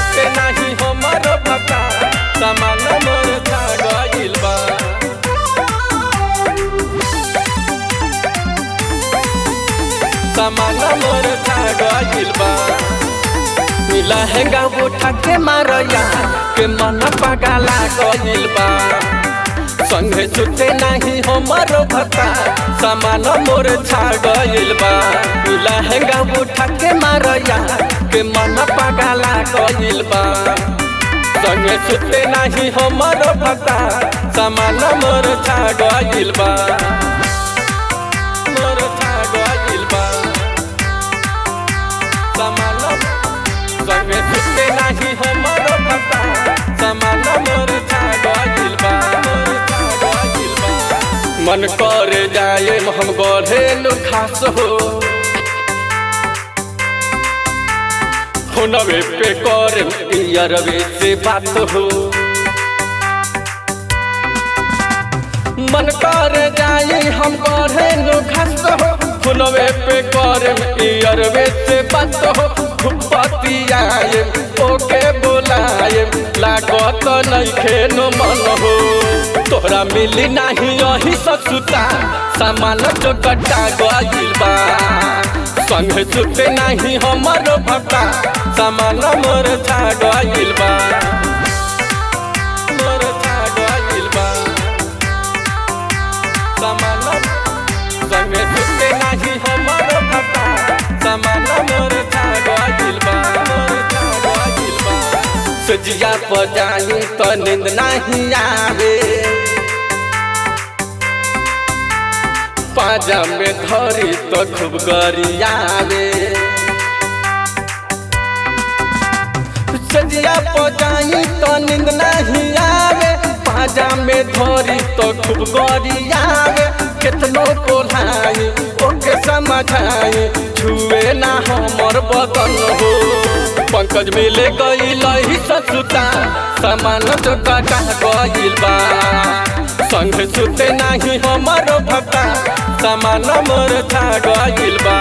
सुते नाही हमरो भता, सामान मोर छा गइल बा। सामान मोर छा गइल बा। लहंगा उठा के मारया के मन पगला गइल बा। संगे सुते नाही हमरो भता, सामान मोर छा गइल बा। लहंगा उठा के मारया के मन पगला गइल बा। संगे सुते नाही हमरो भता, सामान मोर छा गइल बा। मोर छा गइल बा। सामान संगे सुते नाही हमरो भता, सामान मोर छा गइल बा। मोर छा गइल बा। मन कर जाए हम गढ़े नु खास हो, फोनवे पे कर यारवे से बात हो। मन कर जाए हम गढ़े नु खास हो, फोनवे पे कर यारवे से बात हो। पतियाए ओके बोलाए लागत नइखे नो मन हो। तोहरा मिली नाही यही ससुता, सामान जो कटा गइल बा। संगे सुते नाही हमरो भता, सामान मोर छा गइल बा। मोर छा गइल बा। सामान संगे सुते नाही हमरो भता, सामान मोर छा गइल बा। मोर छा गइल बा। सजिया पर जाई त नींद नाही आवे, पाजा में धरी तो खूब गरियावे। सजिया पर जाई त नींद नाही आवे, पाजा में धरी तो खूब गरियावे। केतनो कोल्हाई ओके समझाई, छुए ना हमर बदन हो। पंकज मिले गइल ससुता, सामान जो कटा गइल बा। संग सुते नाही हमरो भता, सामान मोर छा गइल बा।